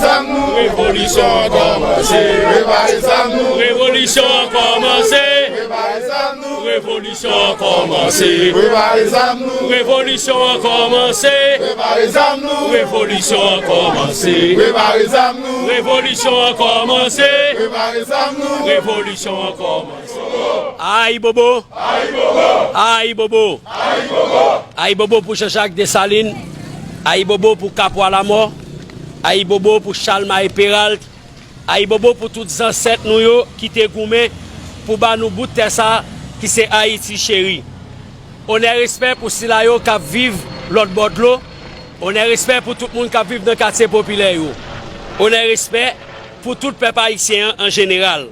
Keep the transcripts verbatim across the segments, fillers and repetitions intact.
Zam nou. Revolisyon an kòmanse. Prepare zam nou. Revolisyon an kòmanse. Prepare zam nou. Revolisyon an kòmanse. Prepare zam nou. Revolisyon an kòmanse. Prepare zam nou. Revolisyon an kòmanse. Prepare zam nou. Revolisyon an kòmanse. Prepare zam nou. Revolisyon an kòmanse. Ayibobo! Ayibobo! Ayibobo! Ayibobo pou Jean-Jacques Dessalines, ayibobo pou Kapwa Lamò, ayibobo pou Chalmaye Peralt, ayibobo pou tout zansèt nou yo ki te goumen pou ba nou bout tè sa ki se Ayiti cheri. Onè respè pou sila yo k ap viv lòt bò dlo, onè respè pou tout moun k ap viv nan katye popilè yo, onè respè pou tout pèp ayisyen an an jeneral.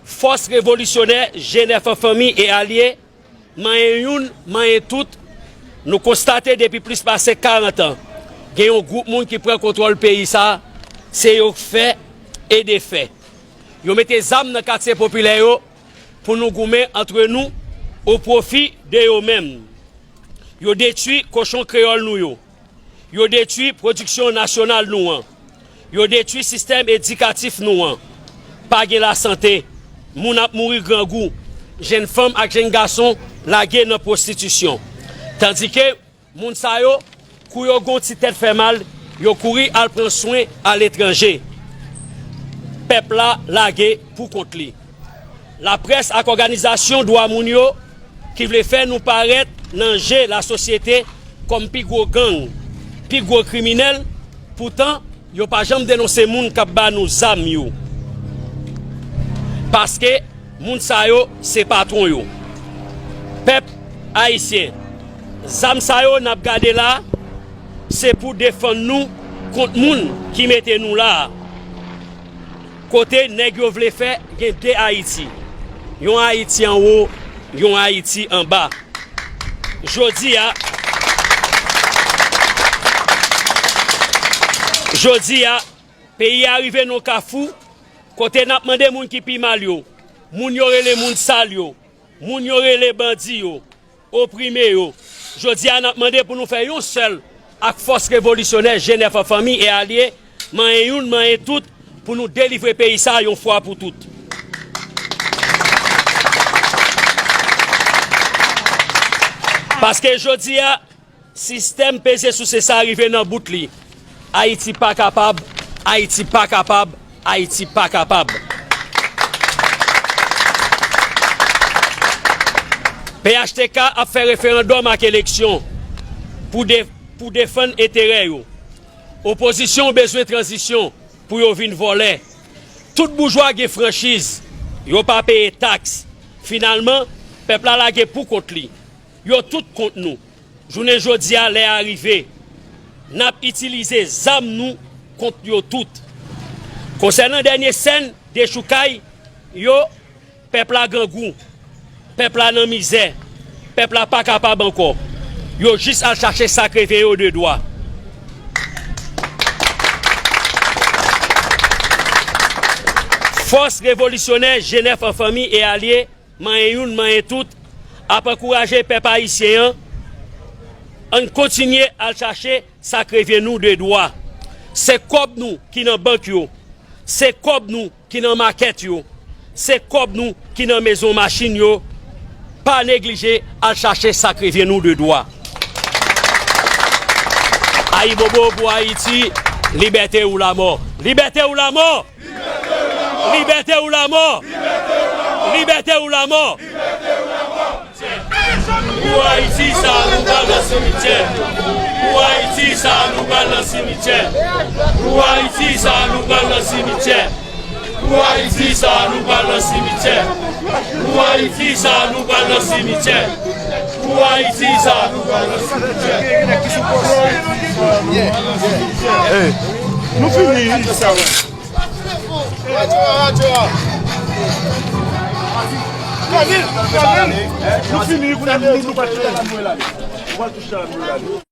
Fòs revolisyonè G nèf an fanmi e alye, manyen youn, manyen tout, nou konstate depi plis pase karant an, gen yon gwoup moun ki pran kontwòl peyi sa a, se yo k fè e defè. Yo mete zam nan katye popilè yo pou nou goumen antre nou o pwofi de yo menm. Yo detwi kochon kreyòl nou yo. Yo detwi pwodiksyon nasyonal nou an. Yo detwi sistèm edikatif nou an. Pa gen lasante. Moun ap mouri grangou. Jenn fanm ak jenn gason lage nan pwostitisyon. Tandike moun sa yo, kou yo gen yon ti tèt fè mal, yo kouri al pran swen aletranje. Pèp la lage pou kont li. Laprès ak òganizasyon dwa moun yo ki vle fè nou parèt nan je lasosyete kòm pi gwo gang, pi gwo kriminèl, poutan yo pa janm denonse moun k ap ba nou zam yo. Paske moun sa yo se patwon yo. Pèp ayisyen, zam sa yo n ap gade la, se pou defann nou kont moun ki mete nou la a. Kote nèg yo vle fè gen de Ayiti. Yon Ayiti anwo, yon Ayiti anba. Jodi a, jodi a, peyi a rive nan kafou kote n ap mande moun ki pi mal yo, moun yo rele moun sal yo, moun yo rele bandi yo, oprime yo. Jodi a, n ap mande pou nou fè yon sèl ak fòs revolisyonè G nèf an fanmi e alye, manyen youn, manyen tout, pou nou delivre peyi sa a yon fwa pou tout. Paske jodi a, sistèm peze souse sa a rive nan bout li. Ayiti pa kapab, Ayiti pa kapab, Ayiti pa kapab. P H T K ap fè referandòm ak eleksyon pou de-, pou defann enterè yo. Opozisyon bezwen tranzisyon pou yo vin vòlè. Tout boujwa gen franchiz, yo pa peye taks. Finalman, pèp la lage pou kont li. Yo tout kont nou. Jounen jodi a, lè a rive. N ap itilize zam nou kont yo tout. Konsènan dènye sèn dechoukay yo, pèp la grangou, pèp la nan mizè, pèp la pa kapab ankò. Yo jis al chache sa k revyen yo de dwa. Fòs revolisyonè G nèf an fanmi e alye, manyen youn, manyen tout, ap ankouraje pèp ayisyen an, ann kontinye al chache sa k revyen nou de dwa. Se kòb nou ki nan bank yo, se kòb nou ki nan makèt yo, se kòb nou ki nan mezon machin yo. Pa neglije al chache sa k revyen nou de dwa. Ayibobo pou Ayiti, libète ou lamò! Libète ou lamò! Libète ou lamò! Libète ou lamò! Pou Ayiti sa a nou pral nan simityè. Pou Ayiti sa a nou pral nan simityè. Pou Ayiti sa a nou pral nan simityè. Pou Ayiti sa a nou pral nan simityè. Pou Ayiti sa a nou pral nan simityè. Pou Ayiti sa a nou pral nan simityè. Hey, nou fini. Nou fini, kounye a nou, nou pa t fè. Nou pral touche a nou la.